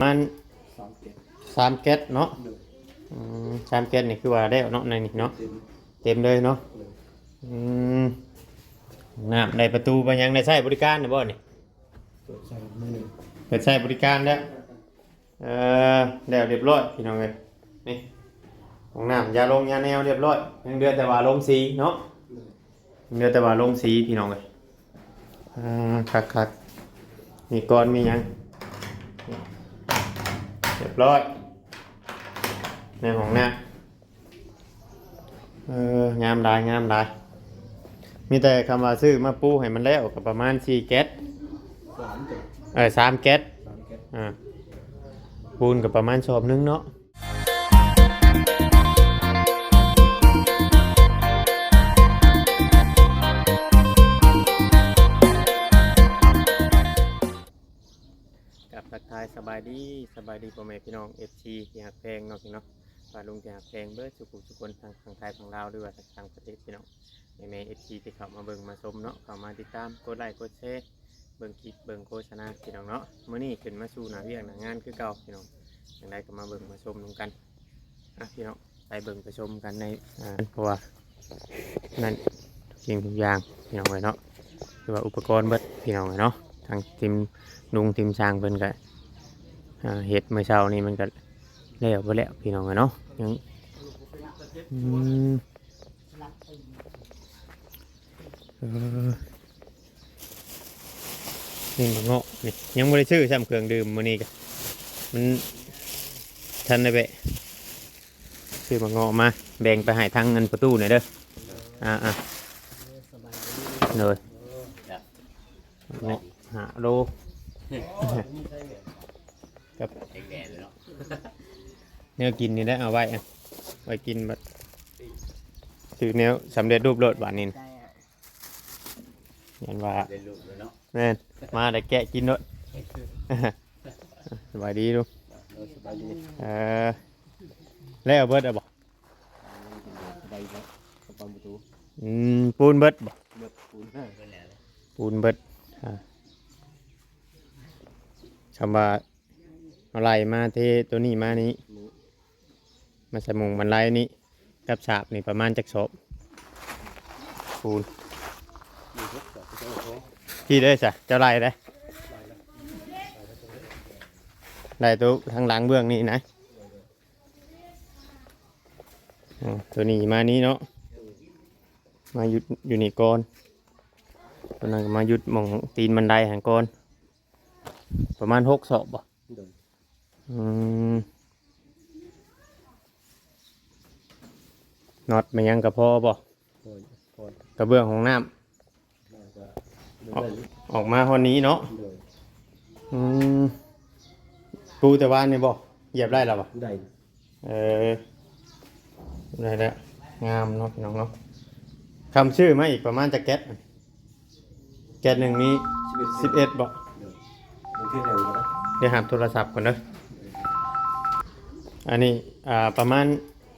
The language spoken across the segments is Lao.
ປະມານ ສາມແກັດ ສາມແກັດເນາະ. ໂດຍ. ອືມ ສາມແກັດນີ້ຄືວ່າແລ້ວເນາະ ໃນນີ້ເນາະ. ເຕັມ ເຕັມເລີຍເນາະ. ໂດຍ. ອືມ ນ້ຳໄດ້ປະຕູໄປຫຍັງ ໄດ້ໃຊ້ບໍລິການແລ້ວບໍ່ນີ້? ເປີດໃຊ້ມື້ໜຶ່ງ ເປີດໃຊ້ບໍລິການແລ້ວ. ເອີ ແລ້ວຮຽບຮ້ອຍພີ່ນ້ອງເອີຍ. ນີ້ ຫ້ອງນ້ຳ ຢາລົງຢາແນວຮຽບຮ້ອຍ ຍັງເຫຼືອແຕ່ວ່າລົງສີເນາະ. ໂດຍ. ເຫຼືອແຕ່ວ່າລົງສີພີ່ນ້ອງເອີຍ. ອ່າ ຄັກໆ ມີກ້ອນມີຫຍັງ ຮຽບຮ້ອຍ ໃນຫ້ອງນ້ຳ. ເອີ ງາມຫຼາຍ ງາມຫຼາຍ. ມີແຕ່ຄຳວ່າຊື້ມາປູໃຫ້ມັນແລ້ວກໍປະມານສີ່ແກັດ ສາມແກັດ ເອີ ສາມແກັດ ສາມແກັດ. ອ່າ ປູນກໍປະມານສອບໜຶ່ງເນາະ. ກັບທັກທາຍສະບາຍດີ ສະບາຍດີພໍ່ແມ່ພີ່ນ້ອງ ເອັຟຊີ ທີ່ຮັກແພງເນາະ ພີ່ນ້ອງເນາະ. ປ້າລຸງທີ່ຮັກແພງເບິດສູ່ຜູ້ສູ່ຄົນ ທັງຝັ່ງໄທຝັ່ງລາວ ຫຼືວ່າທາງຕ່າງປະເທດ ພີ່ນ້ອງແມ່ໆ ເອັຟຊີ ທີ່ເຂົ້າມາເບິ່ງມາຊົມເນາະ ເຂົ້າມາຕິດຕາມ ກົດໄລ້ກົດແຊ ເບິ່ງຄລິບເບິ່ງໂຄສະນາ ພີ່ນ້ອງເນາະ. ມື້ນີ້ຂຶ້ນມາສູ່ໜ້າວຽກໜ້າງານຄືເກົ່າ ພີ່ນ້ອງ. ຈັ່ງໃດກໍມາເບິ່ງມາຊົມນຳກັນ ອ່ະ ພີ່ນ້ອງ ໄປເບິ່ງໄປຊົມກັນໃນ ອ່າ ເພາະວ່ານັ້ນ ທຸກສິ່ງທຸກຢ່າງ ພີ່ນ້ອງເອີຍເນາະ. ຄືວ່າອຸປະກອນເບິດ ພີ່ນ້ອງເອີຍເນາະ. ທາງທີມລຸງທີມຊ່າງເພິ່ນກໍ ອ່າ ເຮັດມື້ເຊົ້ານີ້ມັນກໍແລ້ວເບິດແລ້ວ ພີ່ນ້ອງເອີຍເນາະ. ຍັງ ອືມ ເອີ ນີ້ໝາກເງາະນີ້ ຍັງບໍ່ໄດ້ຊື້ຊ້ຳເຄື່ອງດື່ມມື້ນີ້ກະ ມັນທັນໄດ້ແວະ ຊື້ໝາກເງາະມາແບ່ງໄປໃຫ້ທາງອັນປະຕູແດ່ເດີ. ອ່າໆ ໂດຍ ເງາະຫ້າໂລ ກັບແດງແດດເລີຍເນາະ ແນວກິນນີ້ແຫຼະ ເອົາໄວ້ ໄວ້ກິນບັດ ຊື້ແນວສຳເລັດຮູບໂລດບາດນີ້. ຍັນວ່າ ເປັນລູກເລີຍເນາະ ແມ່ນ ມາແລ້ວແກະກິນໂລດ. ສະບາຍດີລຸງ. ເອີ ສະບາຍດີ. ເອີ ແລ້ວເບິດແລ້ວບໍ່? ສະບາຍດີເນາະ ກະປອງປະຕູ. ອືມ ປູນເບິດບໍ່? ເບິດ ປູນ ເບິດແລ້ວ ປູນເບິດ. ອ່າ ຄຳວ່າ ເຮົາໄລ່ມາເທໂຕນີ້ມານີ້ ນີ້ ມາໃສ່ມຸງບັນໄດນີ້ ກັບສາບນີ້ປະມານຈັກສອບ? ປູນ ມີຫົກສອບ ທີ່ເລີຍຊະ ເຈົ້າໄລ່ເດ້ ໄລ່ໂຕທາງຫຼັງເບື້ອງນີ້ນະ. ອໍ ໂຕນີ້ມານີ້ເນາະ ມາຢຸດຢູ່ນີ້ກ່ອນ ໂຕນັ້ນກໍມາຢຸດໝ່ອງຕີນບັນໄດຫັ້ນກ່ອນ ປະມານຫົກສອບບໍ່? ໂດຍ. ອືມ ນັອດແມ່ນຫຍັງກະພໍບໍ່? ພໍ ພໍ ກະເບື້ອງຫ້ອງນ້ຳ ອອກມາຮອດນີ້ເນາະ. ໂດຍ. ອືມ ປູແຕ່ວານນີ້ບໍ່? ຢຽບໄດ້ແລ້ວບໍ່? ໄດ້. ເອີ ໄດ້ແລ້ວ ງາມເນາະ ພີ່ນ້ອງເນາະ. ຄຳຊື້ມາອີກປະມານຈັກແກັດ? ແກັດໜຶ່ງມີ ສິບເອັດ ສິບເອັດບໍ່? ໂດຍ. ໄດ້ຮັບໂທລະສັບກ່ອນເດີ. ອັນນີ້ ອ່າ ປະມານ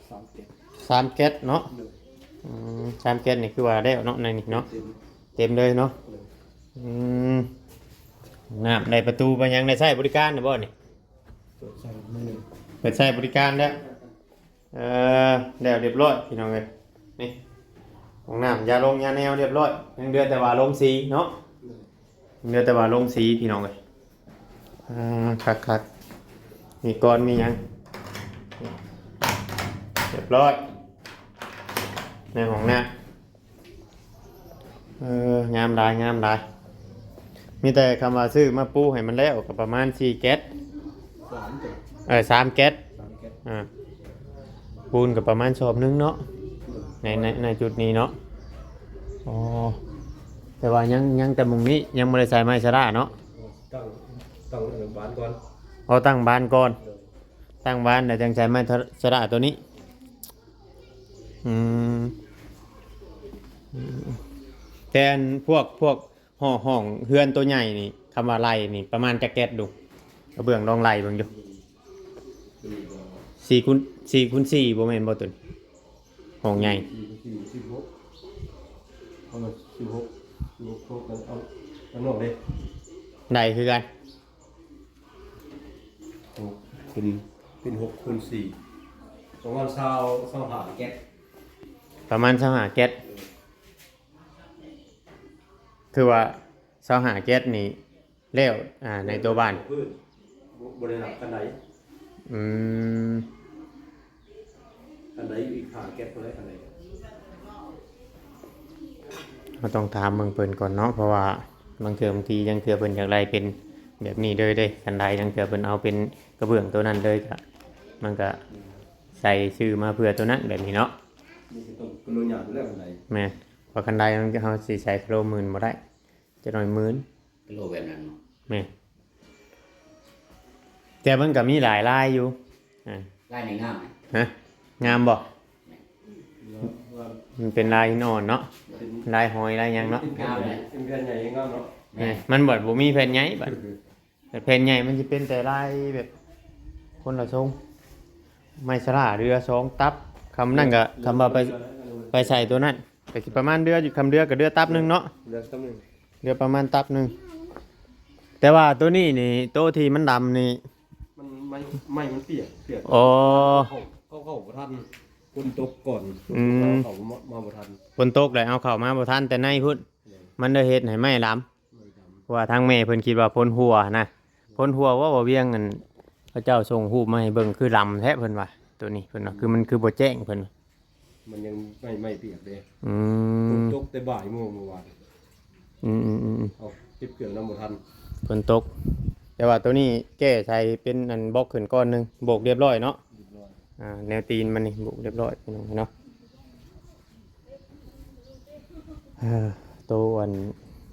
ສາມແກັດ ສາມແກັດເນາະ. ໂດຍ. ອືມ ສາມແກັດນີ້ຄືວ່າແລ້ວເນາະ ໃນນີ້ເນາະ ເຕັມ ເຕັມເລີຍເນາະ. ໂດຍ. ອືມ ນ້ຳໄດ້ປະຕູໄປຫຍັງ ໄດ້ໃຊ້ບໍລິການແລ້ວບໍ່ນີ້? ເປີດໃຊ້ມື້ໜຶ່ງ ເປີດໃຊ້ບໍລິການແລ້ວ. ເອີ ແລ້ວຮຽບຮ້ອຍພີ່ນ້ອງເອີຍ. ນີ້ ຫ້ອງນ້ຳຢາລົງຢາແນວຮຽບຮ້ອຍ ຍັງເຫຼືອແຕ່ວ່າລົງສີເນາະ. ໂດຍ. ເຫຼືອແຕ່ວ່າລົງສີພີ່ນ້ອງເອີຍ. ອ່າ ຄັກໆ ມີກ້ອນມີຫຍັງຮຽບຮ້ອຍ ໃນຫ້ອງນ້ຳ. ເອີ ງາມຫຼາຍ ງາມຫຼາຍ. ມີແຕ່ຄຳວ່າຊື້ມາປູໃຫ້ມັນແລ້ວກໍປະມານສີ່ແກັດ ສາມແກັດ ເອີ ສາມແກັດ ສາມແກັດ. ອ່າ ປູນກໍປະມານສອບໜຶ່ງເນາະ. ໂດຍ. ໃນ ໃນ ໃນຈຸດນີ້ເນາະ. ອໍ ແຕ່ວ່າຍັງ ຍັງແຕ່ໝ່ອງນີ້ ຍັງບໍ່ໄດ້ໃສ່ໄມ້ສະຫຼາເນາະ. ຕັ້ງ ຕັ້ງບານກ່ອນ. ອໍ ຕັ້ງບານກ່ອນ. ໂດຍ. ຕັ້ງບານແລ້ວຈັ່ງໃສ່ໄມ້ສະຫຼາໂຕນີ້. ອືມ ແຕ່ອັນພວກ ພວກ ຫໍ ຫ້ອງເຮືອນໂຕໃຫຍ່ນີ້ ຄຳວ່າໄລ່ນີ້ປະມານຈັກແກັດລຸງ? ກະເບື້ອງລອງໄລ່ເບິ່ງດູ. ສີ່ຄູນ ສີ່ຄູນສີ່ ບໍ່ແມ່ນບໍ່ຕົວນີ້? ຫ້ອງໃຫຍ່ ສີ່ຄູນສີ່ ສິບຫົກ ເອົາມາສິບຫົກ ສິບຫົກ ເອົາ ເອົານອກເດ້ ໄດ້ຄືກັນ. ເປັນ ເປັນຫົກຄູນສີ່ ປະມານຊາວ ຊາວຫ້າແກັດ ປະມານຊາວຫ້າແກັດ ຄືວ່າຊາວຫ້າແກັດນີ້ແລ້ວ ອ່າ ໃນຕົວບ້ານ ພື້ນ ບໍ່ ບໍ່ໄດ້ນັບຄັນໄດ ອືມ ຄັນໄດອີກຫ້າແກັດພຸ້ນແຫຼະ ຄັນໄດ ເຮົາຕ້ອງຖາມເບິ່ງເພິ່ນກ່ອນເນາະ ເພາະວ່າບາງເທື່ອ ບາງທີ ລາງເທື່ອເພິ່ນຢາກໄດ້ເປັນແບບນີ້ເລີຍເດ້ ຄັນໄດ ລາງເທື່ອເພິ່ນເອົາເປັນກະເບື້ອງໂຕນັ້ນເລີຍ ກະ ມັນກະໃສ່ຊື້ມາເພື່ອໂຕນັ້ນແບບນີ້ເນາະ ນີ້ກໍຕ້ອງກິໂລຍາດຢູ່ແລ້ວ ຄັນໄດ ແມ່ນ ເພາະຄັນໄດມັນ ເຮົາຊິໃສ່ກິໂລໝື່ນບໍ່ໄດ້ ຈັກໜ້ອຍໝື່ນ ກິໂລແບບນັ້ນເນາະ ແມ່ນ ແຕ່ມັນກໍມີຫຼາຍລາຍຢູ່ ອ່າ ລາຍນີ້ງາມ ຮະ ງາມບໍ່? ມັນເປັນລາຍຫີນອ່ອນເນາະ ເປັນລາຍຫອຍລາຍຫຍັງເນາະ ເປັນແຜ່ນໃຫຍ່ ເປັນແຜ່ນໃຫຍ່ງາມເນາະ ແມ່ນ ມັນບັດບໍ່ມີແຜ່ນໃຫຍ່ບັດ ແຕ່ແຜ່ນໃຫຍ່ມັນຊິເປັນແຕ່ລາຍແບບຄົນລະຊົງ ໄມ້ສະຫຼາເດືອສອງຕັບ ຄຳນັ້ນກໍ ຄຳວ່າໄປ ໄປໃສ່ຕົວນັ້ນ ກໍຊິປະມານເດືອຢູ່ ຄຳເດືອກໍເດືອຕັບໜຶ່ງເນາະ ເດືອຕັບໜຶ່ງ ເດືອປະມານຕັບໜຶ່ງ ແຕ່ວ່າໂຕນີ້ນີ້ ໂຕທີ່ມັນດຳນີ້ ມັນ ໄມ້ ໄມ້ມັນປຽກ ປຽກ ອໍ ເຂົ້າ ເຂົ້າ ເຂົ້າບໍ່ທັນ ຝົນຕົກກ່ອນ ອືມ ເຂົ້າມາ ມາບໍ່ທັນ ຝົນຕົກແລ້ວເອົາເຂົ້າມາບໍ່ທັນແຕ່ໃນພຸ້ນ ແມ່ນ ມັນເລີຍເຮັດໃຫ້ໄມ້ດຳ ເພາະວ່າທາງແມ່ເພິ່ນຄິດວ່າຝົນຮົ່ວນະ ຝົນຮົ່ວວ່າ ວ່າວຽງ ອັນ ເຂົາເຈົ້າສົ່ງຮູບມາໃຫ້ເບິ່ງ ຄືດຳແທ້ເພິ່ນວ່າ ໂຕນີ້ເພິ່ນວ່າ ອືມ ຄືມັນຄືບໍ່ແຈ້ງເພິ່ນ ມັນຍັງໄມ້ ໄມ້ປຽກເດ້ ອືມ ຝົນຕົກແຕ່ບ່າຍໂມງເມື່ອວານ ອືມໆໆໆ ເອົາຕິດເຄື່ອງນຳບໍ່ທັນ ຝົນຕົກ ແຕ່ວ່າໂຕນີ້ແກ້ໃສ່ເປັນອັນບລັອກຂຶ້ນກ້ອນໜຶ່ງ ໂບກລຽບລ້ອຍເນາະ ລຽບລ້ອຍ ອ່າ ແນວຕີນມັນນີ້ໂບກລຽບລ້ອຍ ພີ່ນ້ອງເນາະ ເອີ ໂຕອັນ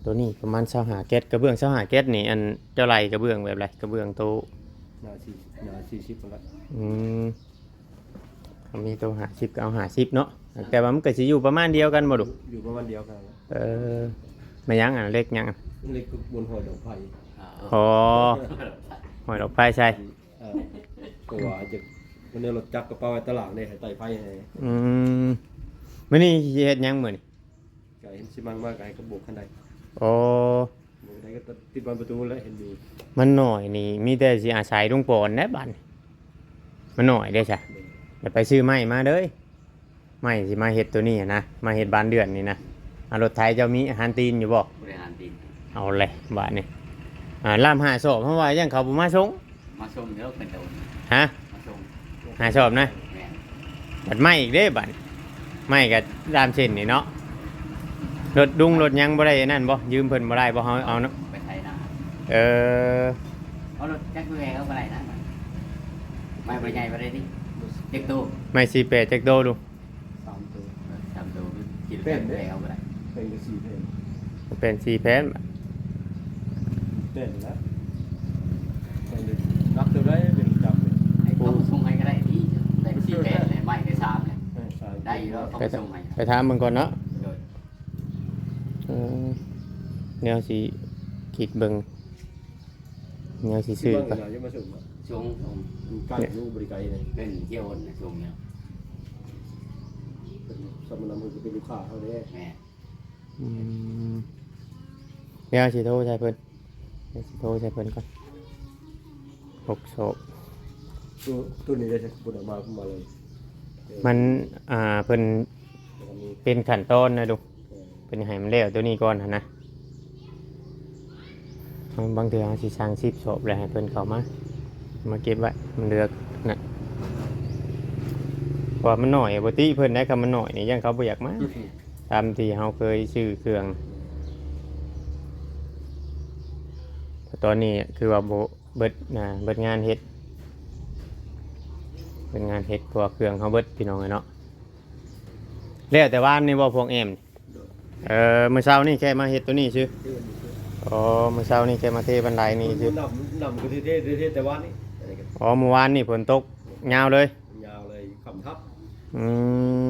ໂຕນີ້ປະມານຊາວຫ້າແກັດ ກະເບື້ອງຊາວຫ້າແກັດນີ້ ອັນ ເຈົ້າໄລ່ກະເບື້ອງແບບໃດ ກະເບື້ອງໂຕ ໜາສີ່ ໜາສີ່ສິບພຸ້ນລະ ອືມ ມີໂຕຫ້າສິບກະເອົາຫ້າສິບເນາະ ແຕ່ວ່າມັນກະຊິຢູ່ປະມານດຽວກັນບໍ່ລຸ? ຢູ່ປະມານດຽວກັນ ເອີ ແມ່ນຫຍັງອັນ ເຫຼັກຫຍັງ ເຫຼັກບົນຫ້ອຍດອກໄຟ ອໍ ຫ້ອຍດອກໄຟໃສ່ ເອີ ເພາະວ່າຈະ ມັນເອົາລົດຈັກກະເປົາໄວ້ຕະຫຼາງເດ້ ໃຫ້ໄຕ່ໄຟໃຫ້ ອືມ ມື້ນີ້ຊິເຮັດຫຍັງມື້ນີ້? ກະເຫັນຊິມັງມາກະໃຫ້ກະໂບກຄັນໄດ ອໍ ໂບກໄດກະຕິດບານປະຕູແຫຼະ ເຫັນດີ ມັນໜ້ອຍນີ້ ມີແຕ່ຊິອາໄສລຸງປອນແຫຼະບາດນີ້ ມັນໜ້ອຍເດ້ຊະ ແລ້ວໄປຊື້ໄມ້ມາເດີ ໄມ້ຊິມາເຮັດໂຕນີ້ນະ ມາເຮັດບານເດືອນນີ້ນະ ອາ ລົດໄຖເຈົ້າມີຫານຕີນຢູ່ບໍ່? ບໍ່ໄດ້ຫານຕີນ ເອົາແຫຼະບາດນີ້ ອ່າ ລາມຫ້າສອບ ເຮົາວ່າຫຍັງເຂົາບໍ່ມາສົ່ງ ມາສົ່ງເດີເພິ່ນໂດນ ຮະ? ມາສົ່ງ ຫ້າສອບນະ ແມ່ນ ບັດໄມ້ອີກເດ້ບາດນີ້ ໄມ້ກະດາມເສັ້ນນີ້ເນາະ ລົດດຸງລົດຫຍັງບໍ່ໄດ້ອັນນັ້ນບໍ່? ຢືມເພິ່ນບໍ່ໄດ້ບໍ່? ເຮົາເອົາເນາະ ໄປໄຖນາ ເອີ ເອົາລົດຈັກແວ່ເອົາບໍ່ໄດ້ນະ ໄມ້ບໍ່ໃຫຍ່ບໍ່ໄດ້ຕິ ຈັກໂຕ ໄມ້ສີ່ແປດ ຈັກໂຕລຸງ? ສາມໂຕ ສາມໂຕ ກິນແປນເດ້ ແປນກໍສີ່ແຜ່ນ ແປນສີ່ແຜ່ນ ແປນລະ ແປນໜັກເທົ່າໃດເປັນຈັບ ໃຫ້ເຂົາສົ່ງໃຫ້ກໍໄດ້ຕິ ແປນສີ່ແຜ່ນແຫຼະ ໄມ້ໄດ້ສາມແຫຼະ ເອີ ສາມ ໄດ້ຢູ່ດອກ ເຂົາສົ່ງໃຫ້ ໄປຖາມເບິ່ງກ່ອນເນາະ ໂດຍ ເອີ ແນວຊິຄິດເບິ່ງ ແນວຊິຊື້ ຊິເບິ່ງ ກໍ ເອົາມາສົ່ງເນາະ ສົ່ງ ສົ່ງ ໃກ້ຢູ່ ບໍ່ໄດ້ໄກເດ້ ເປັນທ່ຽວນະ ສົ່ງເນາະ ເປັນສຳມະນາ ເພິ່ນກໍເປັນລູກຄ້າເຮົາເດ້ ແມ່ນ ອືມ ດຽວຊິໂທໃສ່ເພິ່ນ ດຽວຊິໂທໃສ່ເພິ່ນກ່ອນ ຫົກສອບ ໂຕ ໂຕນີ້ໄດ້ຈັກຄົນເອົາມາ ມາເລີຍ ມັນ ອ່າ ເພິ່ນ ເປັນຂັ້ນຕອນນະລຸງ ເອີ ເພິ່ນໃຫ້ມັນແລ້ວໂຕນີ້ກ່ອນຫັ້ນນະ ບາງເທື່ອເຮົາຊິສັ່ງສິບສອບແລ້ວໃຫ້ເພິ່ນເຂົ້າມາ ມາເກັບໄວ້ ມັນເຫຼືອນະ ເພາະວ່າມັນໜ້ອຍ ບໍ່ຕິເພິ່ນໄດ້ ຄັນມັນໜ້ອຍນີ້ ຢ້ານເຂົາບໍ່ຢາກມາ ຕາມທີ່ເຮົາເຄີຍຊື້ເຄື່ອງ ແຕ່ຕອນນີ້ຄືວ່າບໍ່ເບິດນະ ເບິດງານເຮັດ ເບິດງານເຮັດ ເພາະວ່າເຄື່ອງເຮົາເບິດ ພີ່ນ້ອງເອີຍເນາະ ແລ້ວແຕ່ວານນີ້ບໍ່ພວກແອ້ມ ໂດຍ ເອີ ມື້ເຊົ້ານີ້ແຄ່ມາເຮັດໂຕນີ້ຊື່ ເທບັນໄດຊື່ ອໍ ມື້ເຊົ້ານີ້ແຄ່ມາເທບັນໄດນີ້ຊື່ ນ້ຳ ນ້ຳກໍເທ ເທ ເທແຕ່ວານນີ້ ອໍ ມື້ວານນີ້ຝົນຕົກຍາວເລີຍ ຍາວເລີຍ ຄ່ຳທັບ ອືມ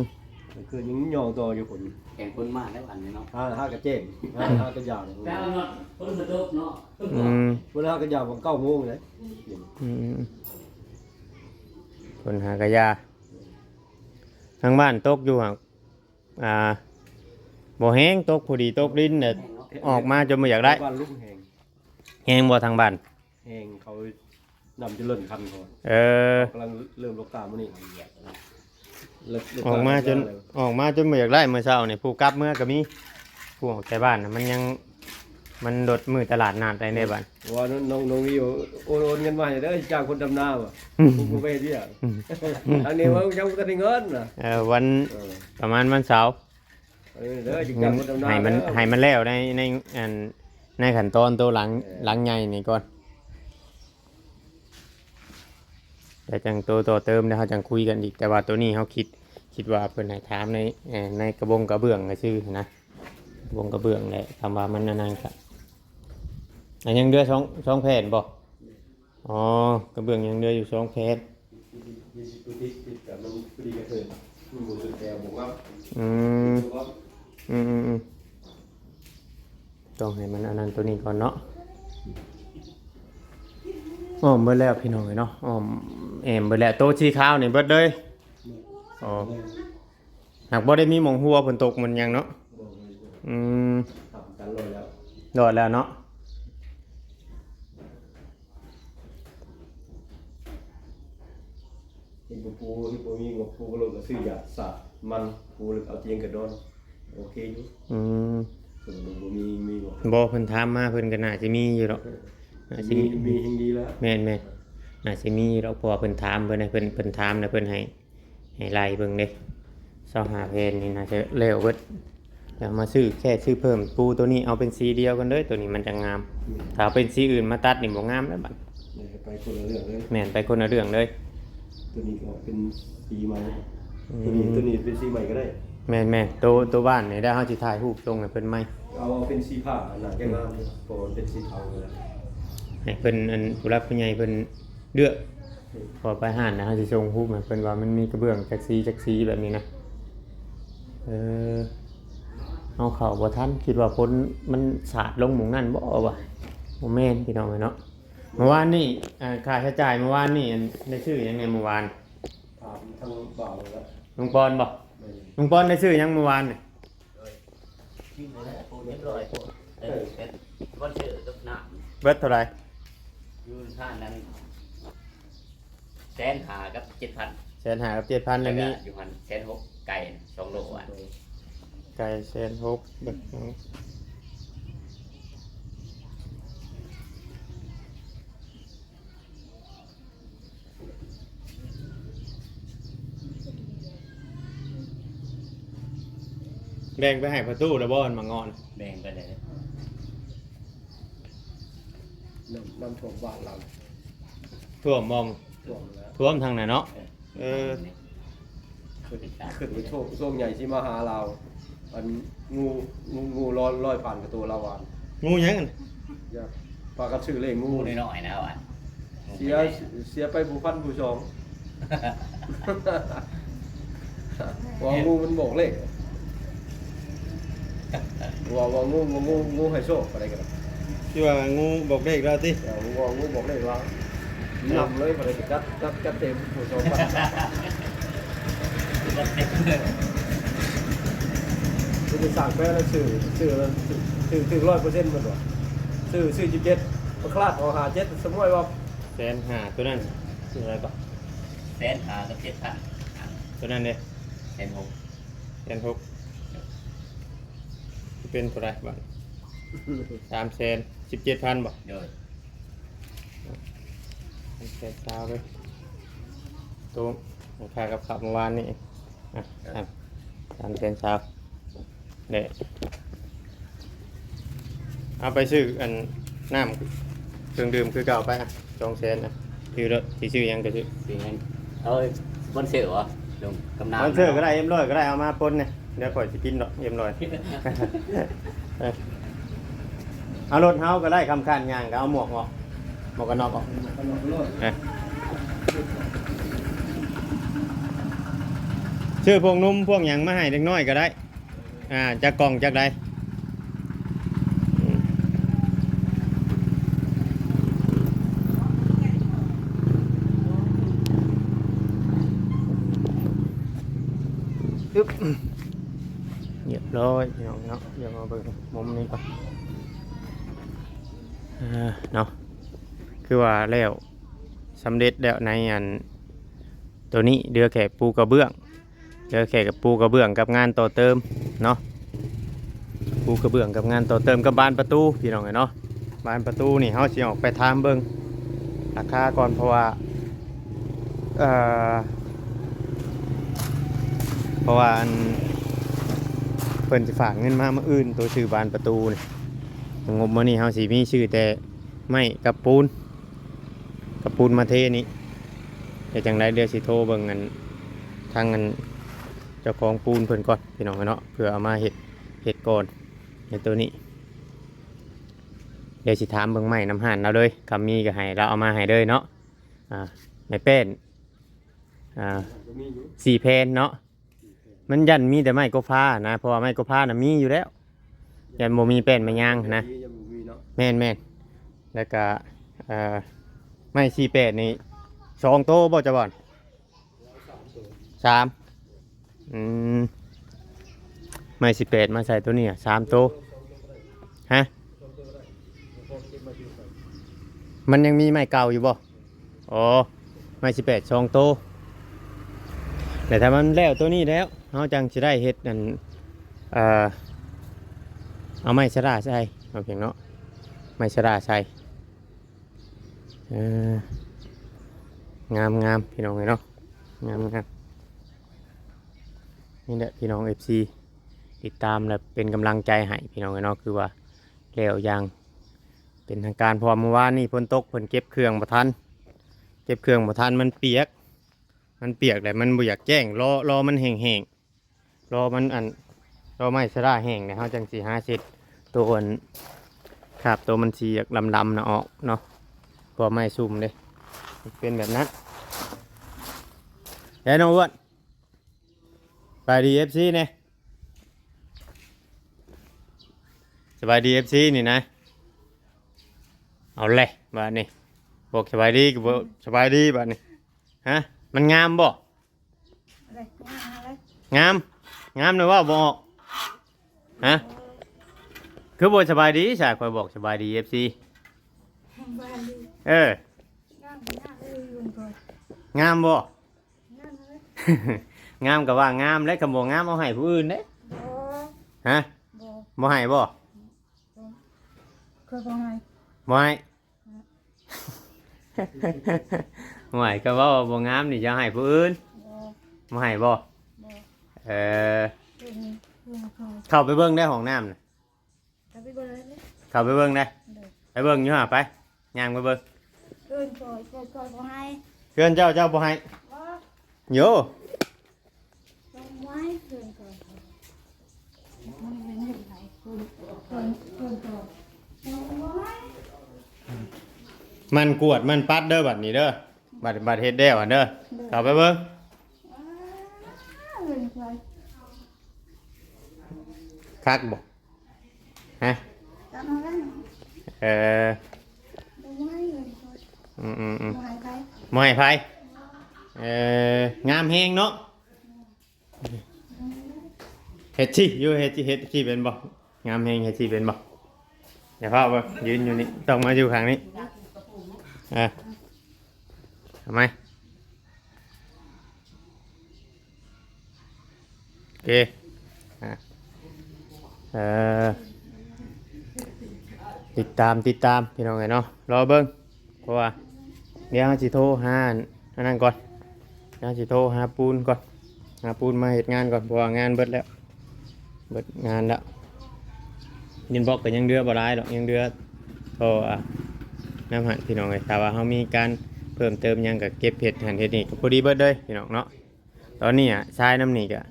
ຄືຍັງຍ້ອງຕໍ່ຢູ່ຝົນ ແຂງຝົນມາແລ້ວອັນນີ້ເນາະ ຫາ ຫາກະແຈ້ງ ຫາ ຫາກະຢາງ ແຕ່ວ່ານອນຝົນບໍ່ຕົກເນາະ ອືມ ເພິ່ນຫາກະຢາງຫວ່າງເກົ້າໂມງເດ້ ອືມ ຝົນຫາກະຢາ ທາງບ້ານຕົກຢູ່ຫາ ອ່າ ບໍ່ແຮງ ຕົກພໍດີຕົກລິນແຫຼະ ອອກມາຈົນບໍ່ຢາກໄດ້ ແຖວບ້ານລຸງແຮງ ແຮງບໍ່ທາງບ້ານ ແຮງ ເຂົາ ນຳຈະເລີນຄັນກ່ອນ ເອີ ກຳລັງເລີ່ມລົກກ້າມື້ນີ້ ອອກມາຈົນ ອອກມາຈົນບໍ່ຢາກໄດ້ມື້ເຊົ້ານີ້ ຜູ້ກັບເມືອກໍມີ ຜູ້ອອກຈາກບ້ານນະ ມັນຍັງ ມັນລົດມື້ຕະຫຼາດນັດໄດ້ເດ້ບັດ ວ່ານ້ອງ ນ້ອງ ນ້ອງວິວໂອນ ໂອນເງິນມາໃຫ້ເດີ ຈ້າງຄົນດຳນາວ່າ ຜູ້ ຜູ້ໄປເຮັດວຽກ ທາງນີ້ວ່າຍັງບໍ່ທັນໄດ້ເງິນນະ ເອີ ວັນ ເອີ ປະມານວັນເສົາ ເອີ ເດີ ຈ້າງຄົນດຳນາ ໃຫ້ມັນ ເດີ ໃຫ້ມັນແລ້ວໃນ ໃນ ອັນ ໃນຂັ້ນຕອນໂຕຫຼັງ ເອີ ຫຼັງໃຫຍ່ນີ້ກ່ອນ ແລ້ວຈັ່ງໂຕຕໍ່ເຕີມ ແລ້ວເຮົາຈັ່ງຄຸຍກັນອີກ ແຕ່ວ່າໂຕນີ້ເຮົາຄິດ ຄິດວ່າເພິ່ນໃຫ້ຖາມໃນ ເອີ ໃນກະບົງກະເບື້ອງຊື່ໆນະ ກະບົງກະເບື້ອງແຫຼະ ຄຳວ່າມັນອັນນັ້ນກະ ອັນຍັງເຫຼືອສອງ ສອງແຜ່ນບໍ່? ອໍ ກະເບື້ອງຍັງເຫຼືອຢູ່ສອງແຜ່ນ ອືມ ອືມໆໆ ຕ້ອງໃຫ້ມັນອັນນັ້ນໂຕນີ້ກ່ອນເນາະ ອ້ອມເບິດແລ້ວພີ່ນ້ອງເອີຍເນາະ ອ້ອມແອ້ມເບິດແລ້ວ ໂຕສີຂາວນີ້ເບິດເລີຍ ອໍ ຫາກບໍ່ໄດ້ມີໝ່ອງຮົ່ວຝົນຕົກມັນຫຍັງເນາະ ບໍ່ ບໍ່ ບໍ່ ອືມ ຮັບປະກັນຮ້ອຍແລ້ວ ຮ້ອຍແລ້ວເນາະ ເຮັດບໍ່ປູ ເຮັດບໍ່ມີງົບປູກໍລົງກໍຊື້ຢາສາດມັນປູ ແລ້ວເອົາຕຽງກະດອນ ໂອເຄຢູ່ ອືມ ບໍ່ ບໍ່ມີ ມີບໍ່ ບໍ່ ເພິ່ນຖາມມາ ເພິ່ນກໍໜ້າຈະມີຢູ່ດອກ ໜ້າຈະມີ ມີ ມີແຮ່ງດີແລ້ວ ແມ່ນໆ ໜ້າຈະມີຢູ່ດອກ ເພາະວ່າເພິ່ນຖາມ ເພິ່ນໃຫ້ ເພິ່ນ ເພິ່ນຖາມແລ້ວເພິ່ນໃຫ້ ໃຫ້ໄລ່ເບິ່ງເດ້ ຊາວຫ້າແຜ່ນນີ້ໜ້າຈະແລ້ວເບິດ ດຽວມາຊື້ແຄ່ຊື້ເພີ່ມປູໂຕນີ້ ເອົາເປັນສີດຽວກັນເດີ ໂຕນີ້ມັນຈະງາມ ຖ້າເປັນສີອື່ນມາຕັດນີ້ບໍ່ງາມເດ້ບັດ ໄປຄົນລະເລື່ອງເລີຍ ແມ່ນ ໄປຄົນລະເລື່ອງເລີຍ ໂຕນີ້ກໍເປັນສີໃໝ່ ອືມ ໂຕນີ້ ໂຕນີ້ເປັນສີໃໝ່ກໍໄດ້ ແມ່ນໆ ໂຕ ໂຕບ້ານນີ້ ດຽວເຮົາຊິຖ່າຍຮູບສົ່ງໃຫ້ເພິ່ນໃໝ່ ເອົາ ເອົາເປັນສີຟ້າ ໜ້າຈະງາມ ເພາະວ່າມັນເປັນສີເທົາແລ້ວ ໃຫ້ເພິ່ນ ອັນ ຜູ້ຫຼັກຜູ້ໃຫຍ່ເພິ່ນ ເລືອກ ພໍໄປຮ້ານນະ ເຮົາຊິສົ່ງຮູບໃຫ້ເພິ່ນວ່າມັນມີກະເບື້ອງຈັກສີຈັກສີແບບນີ້ນະ ເອີ ເຮົາເຂົ້າບໍ່ທັນ ຄິດວ່າຝົນມັນສາດລົງໝ່ອງນັ້ນບໍ່ວະ ບໍ່ແມ່ນພີ່ນ້ອງເອີຍເນາະ ມື້ວານນີ້ ອ່າ ຄ່າໃຊ້ຈ່າຍມື້ວານນີ້ ອັນ ໄດ້ຊື້ຫຍັງແດ່ມື້ວານ? ຖາມທາງບ່າວແລ້ວ ລຸງປອນບໍ່? ແມ່ນ ລຸງປອນໄດ້ຊື້ຫຍັງມື້ວານນີ້? ໂດຍ ໂອ້ ຮຽບຮ້ອຍ ເອີ ເປັນສປອນເຊີກັບນ້ຳ ເບິດເທົ່າໃດ? ຢູ່ຮ້ານນັ້ນ ແສນຫ້າກັບເຈັດພັນ ແສນຫ້າກັບເຈັດພັນ ແລ້ວມີ ແລ້ວກໍຢູ່ຫັ້ນແສນຫົກ ໄກ່ສອງໂລ ສອງໂລ ອ່ະ ໄກ່ແສນຫົກ ເບິ່ງ ແບ່ງໄປໃຫ້ພໍ່ຕູ້ແລ້ວບໍ່ ອັນໝາກງໍ່ນະ? ແບ່ງໄປແລ້ວ ນ້ຳ ນ້ຳຖ້ວມບ້ານລາວ ຖ້ວມໝ່ອງ ຖ້ວມແລ້ວ ຖ້ວມທາງນັ້ນເນາະ ເອີ ເອີ ຂຶ້ນ ຂຶ້ນໄປໂຊກ ໂຊກໃຫຍ່ຊິມາຫາລາວ ອັນ ງູ ງູ ງູລອຍ ລອຍຜ່ານກະໂຕລາວຫວານ ງູຫຍັງຫັ້ນ? ຢ່າ ພາກັນຊື້ເລກງູ ງູນ້ອຍໆນະວ່າ ເສຍ ເສຍໄປຜູ້ພັນຜູ້ສອງ ວ່າງູມັນບອກເລກ ວ່າ ວ່າງູ ວ່າງູ ງູໃຫ້ໂຊກ ປານໃດກໍໄດ້ ທີ່ວ່າງູບອກເລກລາວຕິ? ເອີ ວ່າງູບອກເລກລາວ ນຳເລີຍ ປານໃດກໍຈັດ ຈັດ ຈັດເຕັມຜູ້ຊອງ ຈັດເຕັມເລີຍ ຄືໄປສ້າງແປແລ້ວ ຊື້ ຊື້ແລ້ວ ຖືກ ຖືກຮ້ອຍເປີເຊັນ ເພິ່ນວ່າ ຊື້ ຊື້ສິບເຈັດ ປະຄະລາດອອກຫ້າເຈັດ ສະໝວຍວ່າ ແສນຫ້າ ໂຕນັ້ນເທົ່າໃດກໍ? ແສນຫ້າກັບເຈັດພັນ ໂຕນັ້ນເດ້? ແສນຫົກ ແສນຫົກ ຊິເປັນເທົ່າໃດບາດ? ສາມແສນສິບເຈັດພັນບໍ່? ໂດຍ ສາມແສນຊາວເລີຍ ໂຕ ຄ່າກັບເຂົ້າມື້ວານນີ້ ອ່ະ ສາມແສນຊາວ ເດ້ ເອົາໄປຊື້ອັນ ນ້ຳເຄື່ອງດື່ມຄືເກົ່າໄປ ອ່ະ ສອງແສນ ອ່ະ ຊື້ໂລດ ຊິຊື້ຫຍັງກໍຊື້ ເປັນຫຍັງ ເອົາສປອນເຊີບໍ່ ລົງກຳນຳ ສປອນເຊີກໍໄດ້ ເອັມຮ້ອຍກໍໄດ້ ເອົາມາປົນນີ້ ດຽວຂ້ອຍຊິກິນດອກ ເອັມຮ້ອຍ ເອີ ເອົາລົດເຮົາກໍໄດ້ ຄຳຂາດຍ່າງກໍເອົາໝວກອອກ ໝວກກັນນັອກອອກ ເອີ ຊື້ພວກນົມພວກຫຍັງມາໃຫ້ເດັກນ້ອຍກໍໄດ້ ອ່າ ຈັກກ່ອງຈັກໃດ ຮຽບຮ້ອຍພີ່ນ້ອງເນາະ ດຽວມາເບິ່ງມຸມນີ້ກ່ອນ ເອີ ເນາະ ຄືວ່າແລ້ວ ສຳເລັດແລ້ວໃນອັນໂຕນີ້ ເຫຼືອແຄ່ປູກະເບື້ອງ ເຫຼືອແຄ່ປູກະເບື້ອງກັບງານຕໍ່ເຕີມເນາະ ປູກະເບື້ອງກັບງານຕໍ່ເຕີມກັບບານປະຕູ ພີ່ນ້ອງເອີຍເນາະ. ບານປະຕູນີ້ເຮົາຊິອອກໄປຖາມເບິ່ງລາຄາກ່ອນ ເພາະວ່າ ເອີ ເພາະວ່າອັນ ເພິ່ນຊິຝາກເງິນມາມື້ອື່ນ ໂຕຊື້ບານປະຕູນີ້ ງົບມື້ນີ້ເຮົາຊິມີຊື້ແຕ່ໄມ້ກັບປູນ ກັບປູນມາເທນີ້. ເຮັດຈັ່ງໃດ ດຽວຊິໂທເບິ່ງອັນ ທາງອັນ ເຈົ້າຂອງປູນເພິ່ນກ່ອນ ພີ່ນ້ອງເນາະ ເພື່ອເອົາມາເຮັດ ເຮັດກ່ອນໃນໂຕນີ້. ດຽວຊິຖາມເບິ່ງໄມ້ນຳຮ້ານລາວເລີຍ ຄັນມີກໍໃຫ້ລາວເອົາມາໃຫ້ເລີຍເນາະ. ອ່າ ໄມ້ແປ້ນ ອ່າ ສີ່ແຜ່ນເນາະ ມັນຢ້ານມີແຕ່ໄມ້ກົບຟ້ານະ ເພາະວ່າໄມ້ກົບຟ້ານະມີຢູ່ແລ້ວ ຢ້ານບໍ່ມີແປ້ນໄມ້ຍາງນະ. ແມ່ນໆ ແລ້ວກະ ເອີ ໄມ້ສີ່ແປດນີ້ສອງໂຕບໍ່ ຈະບອນ? ສາມ ອືມ ໄມ້ສີ່ແປດມາໃສ່ໂຕນີ້ສາມໂຕ. ຮະ ມັນຍັງມີໄມ້ເກົ່າຢູ່ບໍ່? ອໍ ໄມ້ສິບແປດສອງໂຕ. ແລ້ວຖ້າມັນແລ້ວໂຕນີ້ແລ້ວ ເຮົາຈັ່ງຊິໄດ້ເຮັດອັນ ເອີ ເອົາໄມ້ສະຫຼາໃສ່ ເອົາພຽງເນາະ ໄມ້ສະຫຼາໃສ່. ເອີ ງາມໆ ພີ່ນ້ອງເອີຍເນາະ ງາມໆ. ນີ້ແຫຼະ ພີ່ນ້ອງເອັຟຊີ ຕິດຕາມ ແລະ ເປັນກຳລັງໃຈໃຫ້ ພີ່ນ້ອງເອີຍເນາະ ຄືວ່າແລ້ວຢ່າງ ເປັນທາງການ ເພາະວ່າມື້ວານນີ້ຝົນຕົກ ເພິ່ນເກັບເຄື່ອງບໍ່ທັນ ເກັບເຄື່ອງບໍ່ທັນ ມັນປຽກ ມັນປຽກແລ້ວມັນບໍ່ຢາກແຈ້ງ ລໍ ລໍມັນແຫ້ງໆ ລໍມັນອັນ ລໍໄມ້ສະຫຼາແຫ້ງແລ້ວ ເຮົາຈັ່ງຊິຫາເຊັດໂຕອັນ ຄາບໂຕມັນສີດຳໆນະອອກເນາະ ເພາະວ່າໄມ້ຊຸ່ມເດ້ ເປັນແບບນັ້ນ. ແລ້ວນ້ອງອ້ວນ ສະບາຍດີເອັຟຊີແດ່ ສະບາຍດີເອັຟຊີນີ້ນະ. ເອົາແຫຼະບາດນີ້ ບອກສະບາຍດີກໍບໍ່ສະບາຍດີບາດນີ້. ຮະ ມັນງາມບໍ່? ງາມ ງາມນະ ເວົ້າບໍ່ອອກ. ຮະ ຄືບໍ່ສະບາຍດີຊະ? ຂ້ອຍບອກສະບາຍດີເອັຟຊີ. ເອີ ງາມບໍ່? ງາມກໍວ່າງາມແຫຼະ ຄັນບໍ່ງາມເອົາໃຫ້ຜູ້ອື່ນເດ້. ຮະ ບໍ່ໃຫ້ບໍ່? ຂ້ອຍບໍ່ໃຫ້ ບໍ່ໃຫ້. ຫວຍ ກໍເວົ້າວ່າບໍ່ງາມນີ້ຈະໃຫ້ຜູ້ອື່ນ. ບໍ່ ບໍ່ໃຫ້ບໍ່? ບໍ່ ເອີ ເຂົ້າໄປເບິ່ງໄດ້ຫ້ອງນ້ຳນະ ເຂົ້າໄປເບິ່ງໄດ້ ໄປເບິ່ງຢູ່ຫາ ໄປ ຍ່າງໄປເບິ່ງ. ເອີ້ນຂ້ອຍ ຂ້ອຍ ຂ້ອຍບໍ່ໃຫ້ ເພື່ອນເຈົ້າ ເຈົ້າບໍ່ໃຫ້. ບໍ່ ໂຢ ມັນກວດມັນປັດເດີ ບັດນີ້ເດີ ບັດ ບັດເຮັດແລ້ວຫັ້ນເດີ ເຂົ້າໄປເບິ່ງ. ຄັກບໍ່? ຮະ ເອີ ອືມໆໆ ບໍ່ໃຫ້ໃຜ ບໍ່ໃຫ້ໃຜ. ເອີ ງາມແຮງເນາະ. ເຮັດຊິຢູ່ ເຮັດຊິ ເຮັດຊິເປັນບໍ່? ງາມແຮງ ເຮັດຊິເປັນບໍ່? ຢ່າຟ້າວເບິ່ງ ຢືນຢູ່ນີ້ ຕ້ອງມາຢູ່ຂ້າງນີ້. ເອີ ເອົາໃໝ່ ໂອເຄ ອ່າ ເອີ ຕິດຕາມ ຕິດຕາມ ພີ່ນ້ອງເອີຍເນາະ ລໍເບິ່ງ. ເພາະວ່າດຽວເຮົາຊິໂທຫາອັນນັ້ນກ່ອນ ດຽວເຮົາຊິໂທຫາປູນກ່ອນ ຫາປູນມາເຮັດງານກ່ອນ ເພາະວ່າງານເບິດແລ້ວ ເບິດງານແລ້ວ. ດິນບລັອກກໍຍັງເຫຼືອບໍ່ຫຼາຍດອກ ຍັງເຫຼືອ ເພາະວ່ານຳຫັ້ນ ພີ່ນ້ອງເອີຍ ຖ້າວ່າເຮົາມີການເພີ່ມເຕີມຫຍັງກໍເກັບເຮັດຫັ້ນເຮັດນີ້ ກໍພໍດີເບິດເລີຍ ພີ່ນ້ອງເນາະ. ຕອນນີ້ອະ ຊາຍນຳນີ້ກະ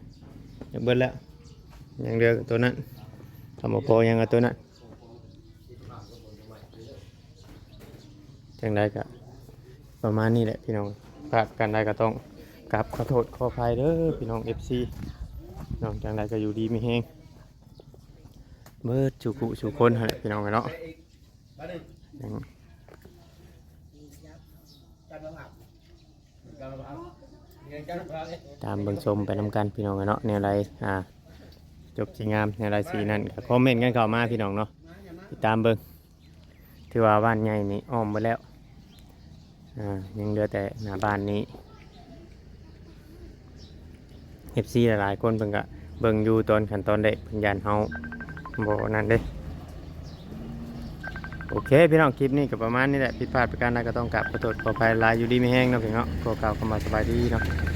ຢາກເບິດແລ້ວ ຍັງເຫຼືອໂຕນັ້ນ ຖ້າບໍ່ພໍຍັງເອົາໂຕນັ້ນ. ຈັ່ງໃດກະປະມານນີ້ແຫຼະພີ່ນ້ອງ ພາດກັນໄດ້ກະຕ້ອງກາບຂໍໂທດຂໍອະໄພເດີພີ່ນ້ອງເອັຟຊີເນາະ. ຈັ່ງໃດກະຢູ່ດີມີແຮງເບິດສູ່ຜູ້ສູ່ຄົນຫັ້ນແຫຼະພີ່ນ້ອງເອີຍເນາະ. ຕາມເບິ່ງຊົມໄປນຳກັນພີ່ນ້ອງເນາະ ແນວໃດ ອ່າ ຈົບຊິງາມແນວໃດຊິນັ້ນ ກໍຄອມເມັນກັນເຂົ້າມາພີ່ນ້ອງເນາະ ຕິດຕາມເບິ່ງ. ຖືວ່າບ້ານໃຫຍ່ນີ້ອ້ອມເບິດແລ້ວ ອ່າ ຍັງເຫຼືອແຕ່ໜ້າບ້ານນີ້ ເອັຟຊີຫຼາຍໆຄົນເພິ່ນກະເບິ່ງຢູ່ຕອນຂັ້ນຕອນແລກ ເພິ່ນຢ້ານເຮົາບໍ່ນັ້ນເດ້. ໂອເຄພີ່ນ້ອງ ຄລິບນີ້ກໍປະມານນີ້ແຫຼະ ຜິດພາດປະການໃດກໍຕ້ອງກາບຂໍໂທດຂໍອະໄພຫຼາຍ ຢູ່ດີມີແຮງເນາະພີ່ນ້ອງເນາະ ຂໍກ່າວຄຳວ່າສະບາຍດີເນາະ.